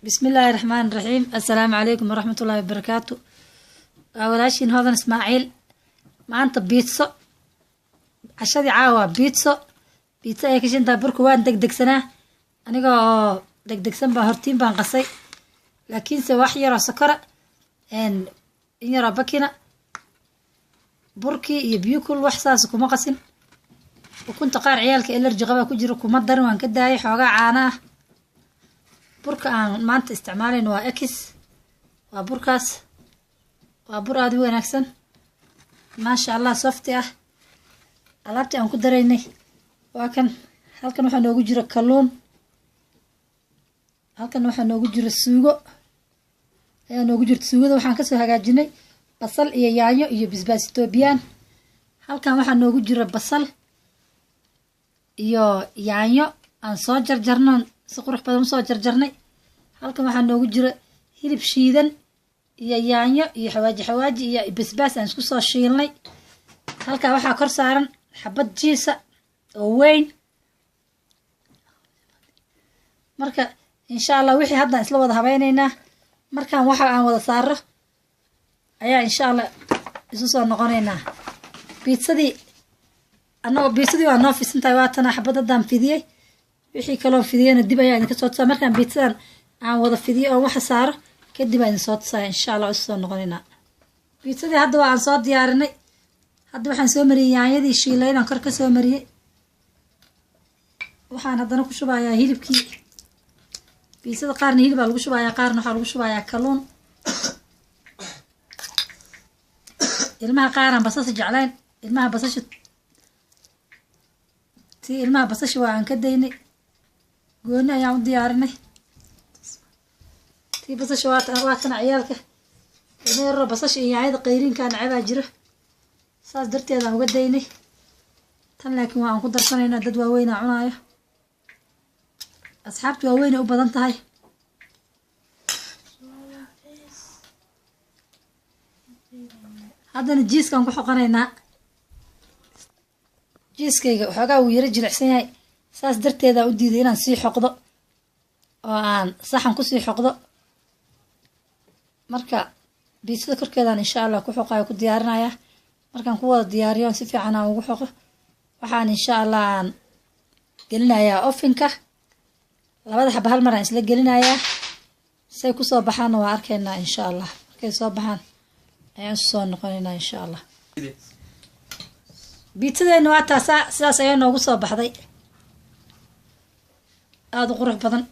Bismillaahi raxmaani raxiim. Assalaamu calaykum waraxmatullaahi wabarakaatu. Waa walaashiin Hodan Ismaaciil. Maanta biitso, cashadii caawa waa biitso. Biitso ayay ka shintaa. Burka waan degdegsanaa, aniga oo degdegsan baa hortiin baan qasay, laakiinse wax yaroo sokora, in yaroo bakina, burkii iyo biyo kul, wax saas kuma qasin. Ukunta qaar ciyaalka allergy qabaa ku jiro, kuma darin, waan ka daayay. Xoogaa caana ah. Burka aan maanta isticmaalayno waa X, waa burkaas, waa bur aada u wanaagsan, maasha Allah, soft ah. Alaabtii aan ku daraynay waa kan. Halkan waxaa noogu jiro kalluun, halkan waxaa noogu jiro suugo ayaa noogu jirta. Suugada waxaan kasoo hagaajinay basal iyo yaanyo iyo bisbaas etoobiyaan. Halkan waxaa noogu jiro basal iyo yaanyo aan soo jarjarno, si qurux badan usoo jarjarnay. Halkan waxaa noogu jira hilib shiidan iyo yaanyo iyo xawaaji, xawaaji iyo basbaas aan isku soo shiilnay. Halkan waxaa kor saaran xabad jiisa oo weyn. Marka insha Allah wixii haddaan isla wada habeyneynaa, markaan waxa aan wada saaro ayaa insha Allah isu soo noqoneynaa. Biitsadii annagoo biitsadii waa noo fisantahay, waatana xabad haddaan fidiyey. Wixii kaloo fidiyena dib ayaa idinka soo tusaa. Markaan biitsadan aan wada fidiyo oon waxa saaro kadib aa idin soo tusaya, insha Allah isu soo noqoneynaa. Biitsadii hadda waa aan soo diyaarinay. Hadda waxaan soo mariyey yaanyadii shiilaydaan kor ka soo mariyey. Waxaan haddana ku shubayaa hilibkii. Biitsada qaarna hilib baa lagu shubayaa, qaarna waxaa lagu shubayaa kalluun. Ilmaha qaaraan basasha jeclayn, ilmaha basasha tii ilmaha basasha waa aan ka daynay, gooni ayaan u diyaarinay. Tii basasha waatana. Ciyaalka ilma yaroo basasha iyo yaanyada qayriinkaa nacabaa jira, saas darteed aan uga daynay tan, laakiin waa aan ku darsanaynaa. Dad waaweynaa cunaayo, asxaabta waaweynay u badan tahay. Haddana jiiskaan ku xoqonaynaa. Jiiskayga waxoogaa wuu yaro jilicsan yahay, saas darteedaan u diiday inaan sii xoqdo oo aan saxan kusii xoqdo. Marka biitsada korkeedaan insha Allah ku xoqayo, ku diyaarinaya. Markaan ku wada diyaariyo, si fiican aan ugu xoqo, waxaan insha Allah aan gelinayaa ofinka. Labada xaba hal mar aan isla gelinayaa, say kusoo baxaanna waa arkaynaa insha Allah. Markay soo baxaan ayaan isu soo noqonaynaa insha Allah. Biitsadeena waa taasaa, sidaas ayaa noogu soo baxday, aada u qurux badan.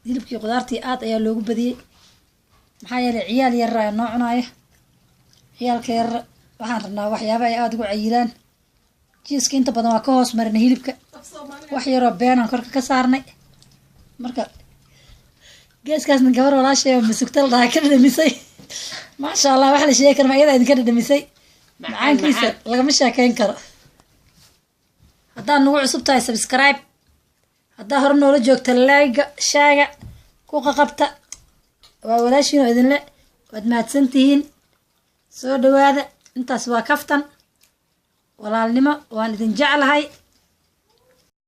Hilibkii qudaartii aada ayaa loogu badiyey, maxaa yeelay ciyaal yarra ayaa noo cunaaya. Ciyaalka yarra waxaan rabnaa waxyaaba ay aada ugu cayilaan. Jiiska inta badan waa ka hoos marinay hilibka, wax yaroo beenaan korka ka saarnay. Marka geeskaasna gabar walaashay oo masugta la dhahaa ka dhadhamisay, maasha Allah, wax la sheegi kara ma iyada idinka dhadhamisay. Macaankiisa lagama sheekeyn karo. Haddaad nagu cusub tahay, subscribe. Haddaa hore noola joogta, like-ga shaaga ku qaqabta. Waa walaashiin oo idinle, waad mahadsantihiin, soo dhawaada. Intaas waa kaftan walaalnimo, waan idin jeclahay.